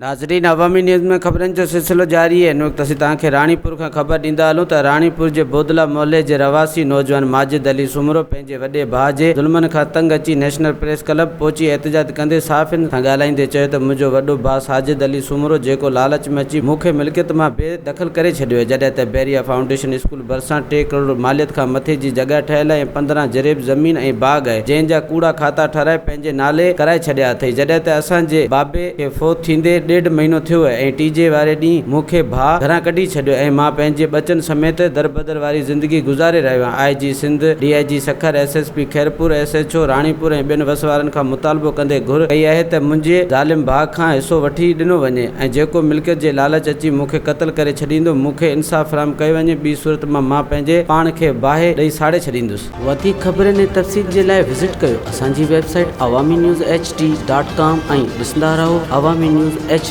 ناظرين عوامي نيوز ۾ خبرن جو سلسلو جاري آهي هن وقت اسين توهان کي راڻيپور کان خبر ڏيندا هلون ته راڻيپور جي بودلا محلي جي رهواسي نوجوان ماجد علي سومرو پنهنجي وڏي ڀاء جي ظلمن کان تنگ اچي نيشنل پريس ڪلب پهچي احتجاج ڪندي صحافين سان ڳالهائيندي چيو ته منهنجو وڏو ڀاء ساجد علي سومرو جيڪو لالچ ۾ اچي مون کي ملڪيت مان بي دخل ڪري ڇڏيو آهي جڏهن ته بحريه فائونڊيشن اسڪول ڀرسان ٽي ڪروڙ ماليت کان مٿي جي جڳهه ٺهيل آهي ۽ 15 جريب زمين ۽ باغ آهي جنهن جا ڪوڙا کاتا ٺهرائي پنهنجي نالي ڪرائي ڇڏيا اٿئي جڏهن ته اسان جي بابي کي فوت ٿيندي ڏيڍ مهينو ٿيو آهي ۽ ٽيجهي واري ڏينهن مون کي ڀاء گهران ڪڍي ڇڏيو ۽ مان پنهنجي ٻچن سميت دربدر واري زندگي گذاري رهيو آهيان I G Sindh, D I G Sukkur, S S P Khairpur, S H O Ranipur ۽ ٻين وس وارن کان مطالبو ڪندي گهر ڪئي آهي ته منهنجي ظالم ڀاء کان حصو وٺي ڏنو وڃي ۽ جيڪو ملڪيت جي لالچ اچي مون کي قتل ڪري ڇڏيندو مون کي انصاف فراهم ڪيو وڃي ٻي صورت مان مان پنهنجي پاڻ کي باهه ڏئي ساڙي ڇڏيندس. وڌيڪ خبرن ۽ تفصيل جي لاء وزٽ ڪيو اسان جي website Awami news H D dot com ۽ ڏسندا رهو عوامي نيوز ايڇ.